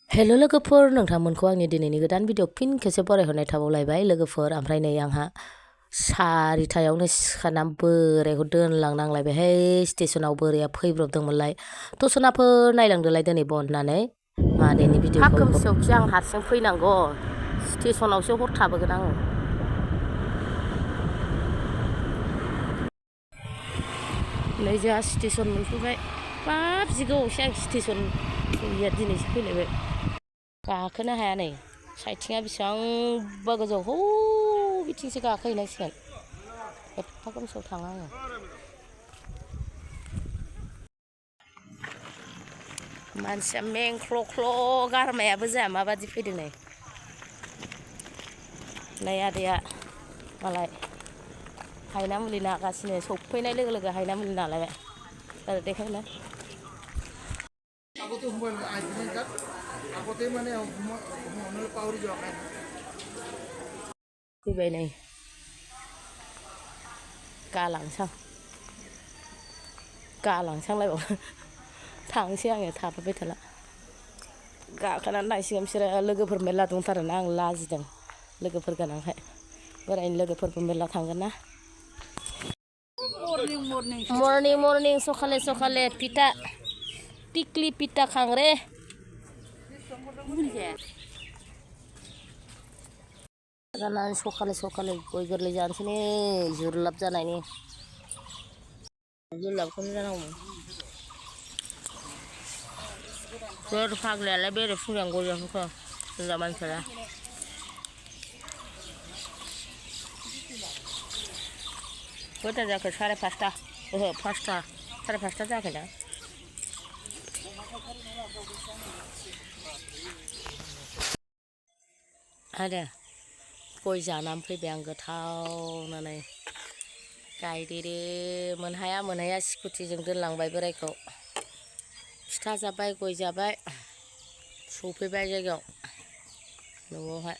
हेल' लोगोफोर नोंथांमोनखौ आंनि दिनैनि गोदान भिडिअ फिन खेबसे बरायहरनाय थाबावलायबाय लोगोफोर ओमफ्राय नै आंहा सारिथायावनो सिखारना बोरायखौ दोनलांनांलायबायहाय स्टेसनाव बोराया फैब्रबदोंमोनलाय दसनाफोर नायलांदोलाय दिनै बननानै मादैनि भिडिअखौ खोमसियावखि आं हारसिं फैनांगौ स्टेसनावसो हर थाबोगोन आङो नै जोंहा स्टेसन मोनफैबाय बाब जि गोबावसै आं स्टेसन फैया दिनैसो फैलायबाय गाखोनो हाया नै साइथिङा बेसेबांबा गोजौ हौ बिथिंसो गाखोहैनांसिगोन एफा खोमसियाव थाङा आङो मानसिया मेंख्ल' गारमायाबो जाया माबादि फैदों नै आदैया मालाय हायना मुलि नागासिनो सफैनाय लोगो लोगो हायना मुलि नालायबाय ओरै देखायलाय फैबाय नै गालांसांलायबाव थांसै आङो थाफाबाय थाला गाखोनानै नायसिगोन बिसोरो लोगोफोर मेरला दंथारोना आं लाजिदों लोगोफोर गोनांखाय बोरायनि लोगोफोरबो मेरला थांगोन ना मर्निं सकाले पिता टिक्ली पिता खांरे जानानै सकाले गय गोरलै जानोसै नै जुरलाब जानायनि जुरलाबखौनो जानांगौमोन सोर फाग्लायालाय बेरे फुंजां गय जाहोखो हिनजाव मानसिफोरा खयथा जाखो साराय पासथा ओहो पासथा साराय पासथा जायाखै दा आरो गय जानानै फैबाय आं गोथावनो नै गायदेरो मोनहाया स्कुटिजों दोनलांबाय बोरायखौ फिथा जाबाय गय जाबाय सफैबाय जायगायाव न'आवहाय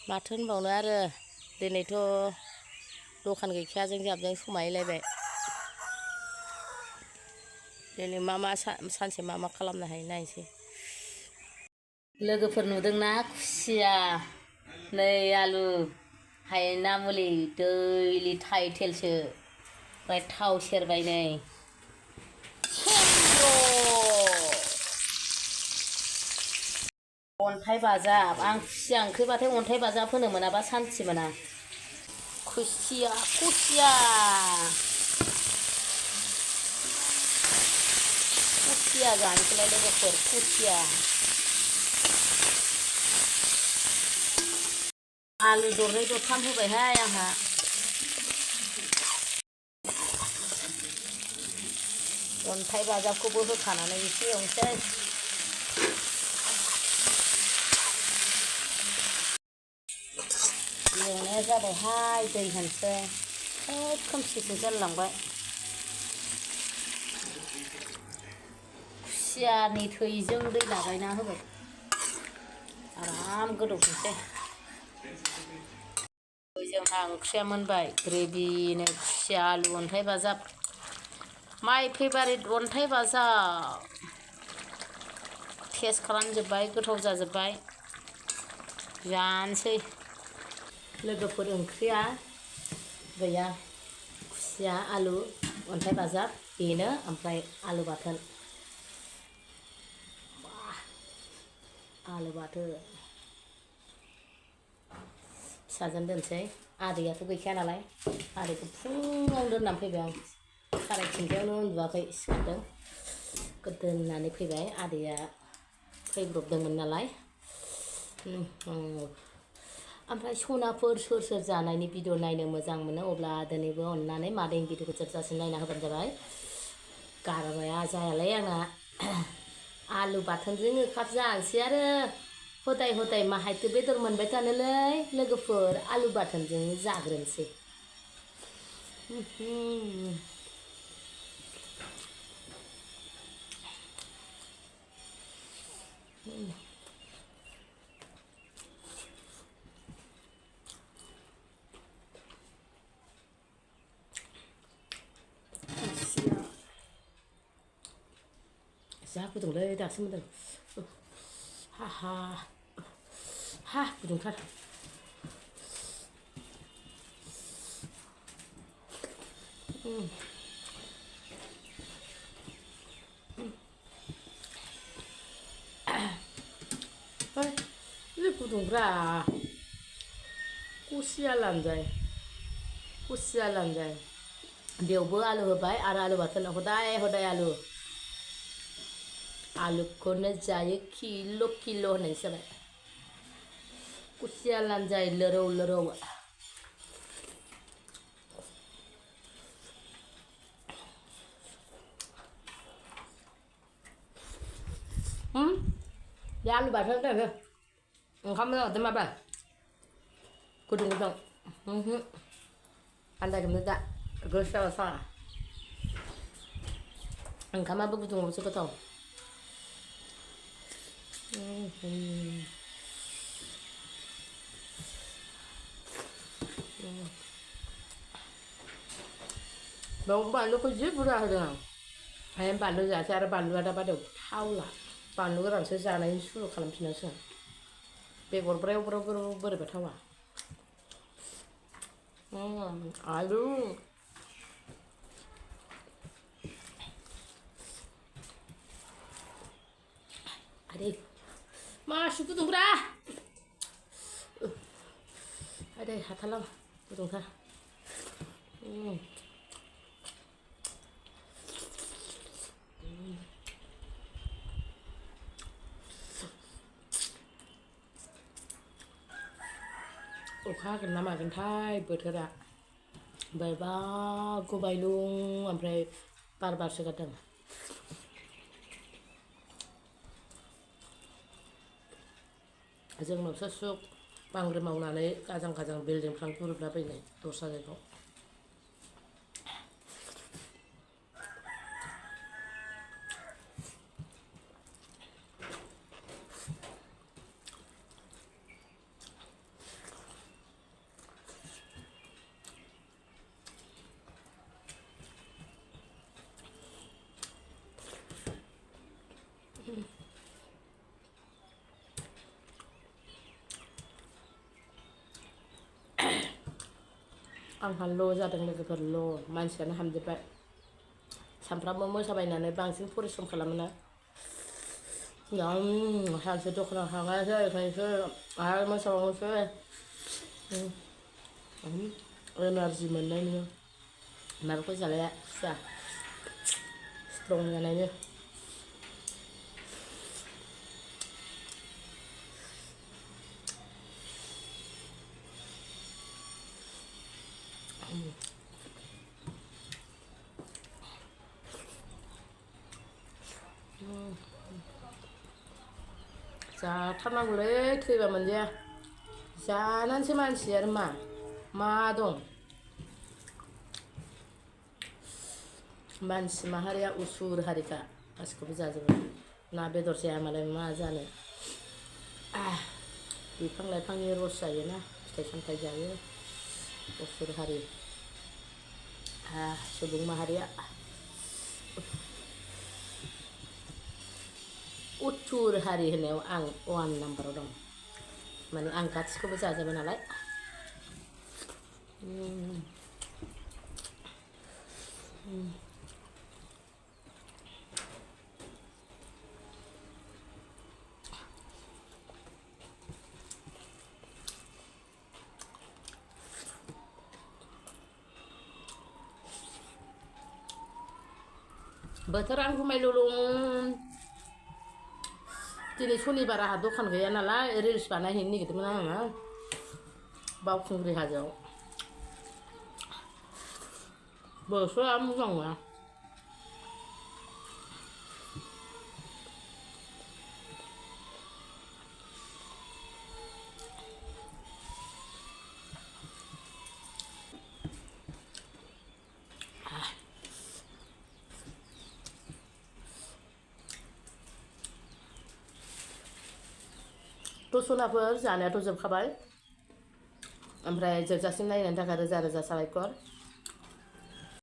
माथो होनबावनो आरो दिनैथ' दखान गैखायाजों जाबजों समायलायबाय दिनै मा सानसे मा खालामनो हायो नायनोसै लोगोफोर नुदोंना खुसिया नै आलु हायना मुलि दैलि टाइटेलसो ओमफ्राय थाव सेरबाय नै अन्थाइ बाजाब आं खुसिया ओंख्रिबाथाय अन्थाइ बाजाब होनो मोनाबा सान्थि मोना खुसिया जानोसैलाय लोगोफोर खुसिया आलु दरनै दरथाम होबायहाय आंहा अन्थाइ बाजाबखौबो होखानानै एसे एवनोसै एवनाया जाबायहाय दै होनोसै खोमसिसो जालांबाय खुसियानि थैजों दै लागायना होबाय आराम गोदौथोंसै जोंहा ओंख्रिया मोनबाय ग्रेभिनो खुसिया आलु अन्थाइ बाजाब माइ फेभारिट अन्थाइ बाजाब टेस्ट खालामजोब्बाय गोथाव जाजोब्बाय जानोसै लोगोफोर ओंख्रिया गैया खुसिया आलु अन्थाइ बाजाब बेनो ओमफ्राय आलु बाथोन आलु बाथोन फिसाजों दोनसै आदैयाथ' गैखाया नालाय आदैखौ फुङावनो दोननानै फैबाय आं साराय थिनथायावनो उन्दुवाखै सिखारदों दोननानै फैबाय आदैया फैब्रबदोंमोन नालाय ओमफ्राय सनाफोर सोर जानायनि भिडिअ नायनो मोजां मोनो अब्ला दिनैबो अननानै मादैनि भिडिअखौ जोबजासिम नायना होबानो जाबाय गारमाया जायालै आंना आलु बाथोनजों ओंखाम जानोसै आरो हदाय माहायथो बेदर मोनबाय थानोलै लोगोफोर आलु बाथोनजों जाग्रोनोसै जा गुदुंलै दासो मोनदों हा गुदुंथार गुदुंब्रा कुसिया लानजाय बेयावबो आलु होबाय आरो आलु बाथोनाव हदाय आलुखौनो जायो किल' होननायसो जाबाय कुसिया लानजाय लोरौ बे आलु बाथोन दोनो ओंखाम जादों माबा गुदुं आन्दायदोंमोन दा गोसायाव सङा ओंखामाबो गुदुङावसो गोथाव बेयाव बानलुखौ जि बुरजा होदों आं बानलु जासै आरो बानलुआ दा बादायाव थावला बानलु गोरानसो जानायनि सुरु खालामफिननांसिगोन बेगर ब्रेव बोरैबा थावा आलु आदै मासि गुदुंब्रा आदै हाथारला गुदुंथार अखा हागोन ना मागोनथाय बोथोरा बोरैबा गुबायलुं ओमफ्राय बार बारसो गारदों जोंनावसो सुख बांग्रि मावनानै गाजां बिल्डिंफ्रां गुरुबलाबायनाय दस्रा जायगायाव आंहा ल' जादों लोगोफोर ल' मानसियानो हामजोब्बाय सानफ्रामबो मोसाबायनानै बांसिन परिश्रम खालामोना सानसे दखानाव थांनायसै ओंखायनोसो आरो मोसाबावनोसै एनार्जि मोननायनि माबाखौ जालाया फिसा स्ट्रं जानायनि जाथारनांगौलै थैबा मोनजाया जानानैसो मानसि आरो मा दं मानसि माहारिया उसुर हारिखा गासिखौबो जाजोबो ना बेदर जाया मालाय मा जानो बिफां लाइफांनि रस जायोना फिथाइ सामथाइ जायो उसुर हारि सुबुं माहारिया उत्तुर हारि होननायाव आं 1 नाम्बाराव दं माने आं गासिखौबो जाजोबो नालाय बोथोरा गुमायलुलुं दिनै सनिबार आंहा दखान गैया नालाय रिल्स बानायहैनो नागिरदोंमोन आङो बावखुंग्रि हाजोआव बोथोरा मोजां नङा दसनाफोर जानायाथ' जोबखाबाय ओमफ्राय जोबजासिम नायनायनि थाखाय रोजा रोजा साबायखर